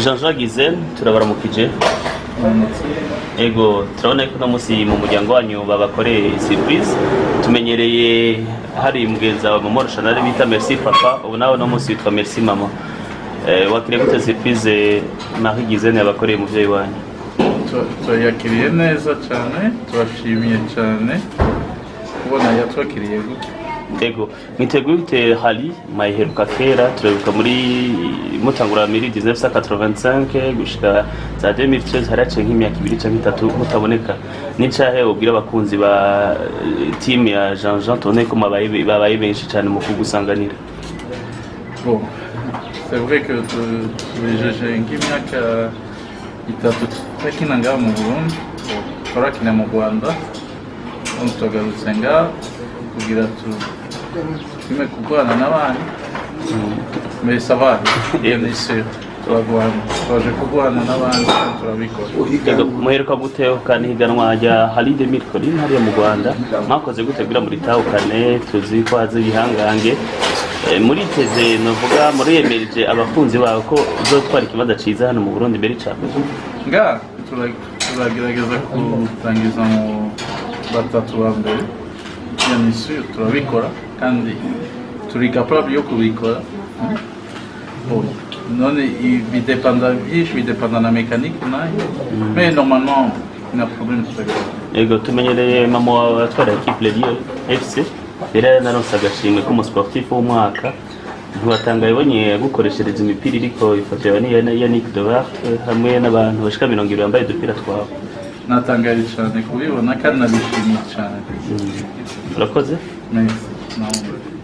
Jean-Jean Guizen, turabaramukije. Ego, turabona ko uno munsi mu muryango wanyu babakoreye surprise. Tumenyereye hari mugenzi wawe mu Rushanare bita Merci Papa, ubu nawe uno munsi witwa Merci Mama. Wakiriye gute surprise Marie Guizen yabakoreye umuvyeyi wanyu? Turayakiriye neza cyane, turashimiye cyane kubona yatwakiriye gutya. Ego, mwiteguye gute rallye? Mwayiheruka kera, turabibuka muri mutangura muri 1985 gushika za 2013, haraciye nk'imyaka 2 canke 3 mutaboneka. N'icahe ubwira abakunzi ba team ya Jean Jean? Tubone ko babaye benshi cane mu kugusanganira. Bon, c'est vrai que tubijeje nk'imyaka 3 tutakina ngaha mu Burundi. Bon, twarakina mu Rwanda, none tugarutse ngaha kugira tupime kurwana n'abandi, mais ça va bien sûr, turagwana, twaje kurwana n'abandi kandi turabikora. Ego, muheruka gutahukana ihiganwa rya Rallye de Mille Collines hariya mu Rwanda. Mwakoze gute kugira muritahukane? Tuzi ko haza ibihangange. Muriteze, novuga muriyemereje abakunzi bawe ko uzotwara ikibanza ciza hano mu Burundi mbere ca mbere? Nga turagerageza kurangiza mu batatu ba mbere, bien sûr turabikora kandi turi capable yo kubikora. Bon, none bidepanda byinshi, bidepanda na mécanique nayo, mais normalement nta problème, turabikora. Ego, tumenyereye mama wawe atwara équipe Lelier FC, yari yanaronse agashimwe k'umusportif w'umwaka. Ntiwatangaye ubonye yagukoreshereza imipira iriko ifoto yawe n'iya Yannick Dewart hamwe n'abantu bashika 20 bambaye udupira twawe? Natangaye cyane kubibona kandi nabishimiye cyane. Urakoze. Merci. Nawe.